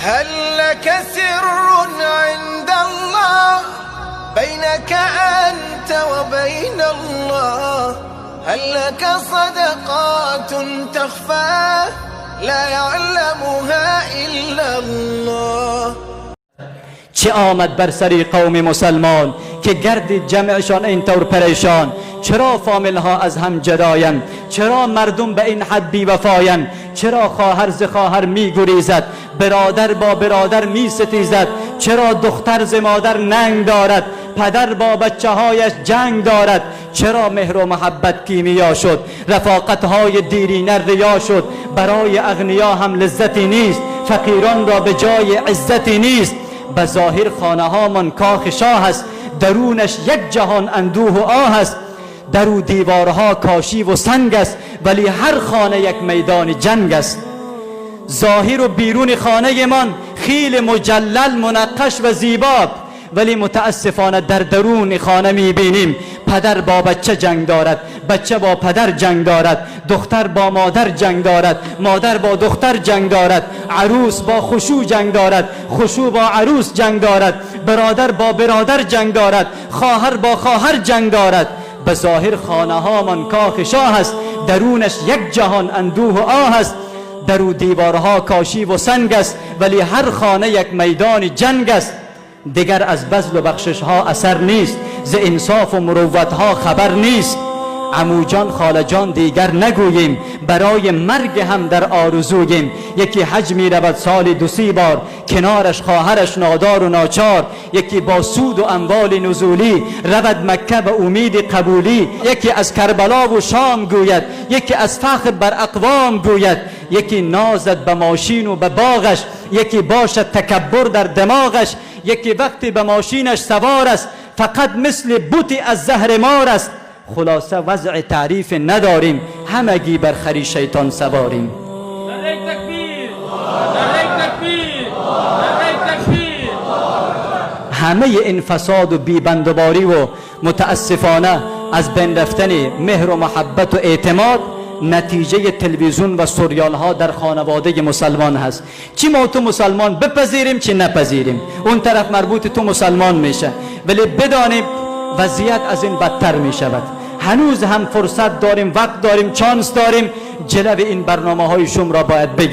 هل لك سر عند الله بينك أنت وبين الله؟ هل لك صدقات تخفى لا يعلمها إلا الله؟ چه آمد بر سر قوم مسلمان که گردید جمعشان اینطور پریشان؟ چرا فامیل ها از هم جدایند؟ چرا مردم به این حد بی وفایند؟ چرا خواهر ز خواهر می گریزد، برادر با برادر می ستیزد؟ چرا دختر ز مادر ننگ دارد، پدر با بچه هایش جنگ دارد؟ چرا مهر و محبت کیمیا شد، رفاقت های دیرینه ریا شد؟ برای اغنیا هم لذتی نیست، فقیران را به جای عزتی نیست. به ظاهر خانه هامان کاخ شاه است، درونش یک جهان اندوه و آه است. در و دیوارها کاشی و سنگ است، ولی هر خانه یک میدان جنگ است. ظاهر و بیرون خانه من خیلی مجلل، منقش و زیبا، ولی متاسفانه در درون خانه میبینیم پدر با بچه جنگ دارد، بچه با پدر جنگ دارد، دختر با مادر جنگ دارد، مادر با دختر جنگ دارد، عروس با خشو جنگ دارد، خشو با عروس جنگ دارد، برادر با برادر جنگ دارد، خواهر با خواهر جنگ دارد. به ظاهر خانه هامان کاخ شاه است، درونش یک جهان اندوه و آه است. در و دیوارها کاشی و سنگ است، ولی هر خانه یک میدان جنگ است. دیگر از بذل و بخشش ها اثر نیست، ز انصاف و مروت ها خبر نیست. عمو جان، خاله جان دیگر نگوییم، برای مرگ هم در آرزوییم. یکی حج می رود سال دو سی بار، کنارش خواهرش نادار و ناچار. یکی با سود و اموال نزولی، رود مکه به امید قبولی. یکی از کربلا و شام گوید، یکی از فخر بر اقوام گوید. یکی نازد به ماشین و به باغش، یکی باشد تکبر در دماغش. یکی وقتی به ماشینش سوار است، فقط مثل بتی از زهر مار است. خلاصه وضع تعریف نداریم، همگی بر خری شیطان سواریم. نعره تکبیر، نعره تکبیر، نعره تکبیر. همه این فساد و بیبندوباری و متاسفانه از بین رفتن مهر و محبت و اعتماد نتیجه تلویزیون و سریال ها در خانواده مسلمان هست. چی ما تو مسلمان بپذیریم، چی نپذیریم، اون طرف مربوط تو مسلمان میشه، ولی بدانیم وضعیت از این بدتر میشود. هنوز هم فرصت داریم، وقت داریم، چانس داریم، جلو این برنامه های شوم را باید بگیریم.